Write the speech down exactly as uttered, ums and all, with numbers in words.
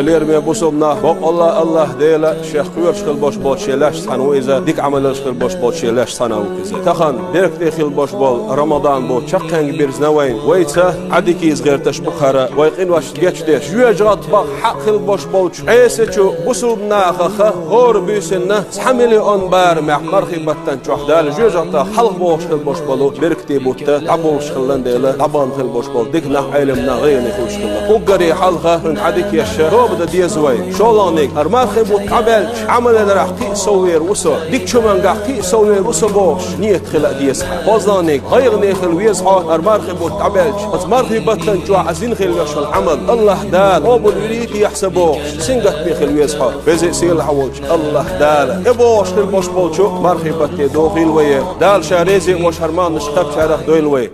Лераме бусалба нах, боккъала а АллахӀ Дала шех кхоьруш хила болуш болчу шен лаьшца цхьаьна ву иза, дика Ӏамалаш хила болуш болчу шен лаьшца цхьаьна ву иза. Тахана беркате хила болуш болу Рамадан бу чаккхенга бирзина вайн. Вайца Ӏадика йийза гӀерташ бу хӀара, вай къиношна гечдеш. Жоьжахатта бакъ хьакъ хила болуш болчу Ӏесачу бусалба нахаха хӀора буьйсанна цхьа миллион барамехь мархи баттан чохь Дала жоьжахатах хьалха бохуш хила болуш болу беркате бутт дӀаболуш хилла дела, дӀабахана хила болуш болу дика нах, Ӏелам нах гӀайгӀане хуьлуш хилла. Уггаре хьалха хӀунда Ӏадика еш тоба дан деза вай. ШолгӀаниг, хӀара мархи бутт дӀабаьлча, Ӏамал ярах кхин а сов вер ву со, дикачу хӀумангахь кхин а сов вер ву со бохуш, нийят хила а деза хьан. КхозлагӀниг, гӀайгӀане хила веза хьо хӀара мархи бутт дӀабаьлча, оцу мархи баттан чохь а зина хила веш хьан Ӏамал АллахӀ Дала къобалвирий техьа сан бохуш, сингаттаме хила веза хьо. Веза а, сийлахь а волчу АллахӀ Дала тӀебогӀуш хила болуш болчу мархи батте дохийла вай. Дала Ша реза а волуш хӀара марханаш кхаьбчарах дойла вай.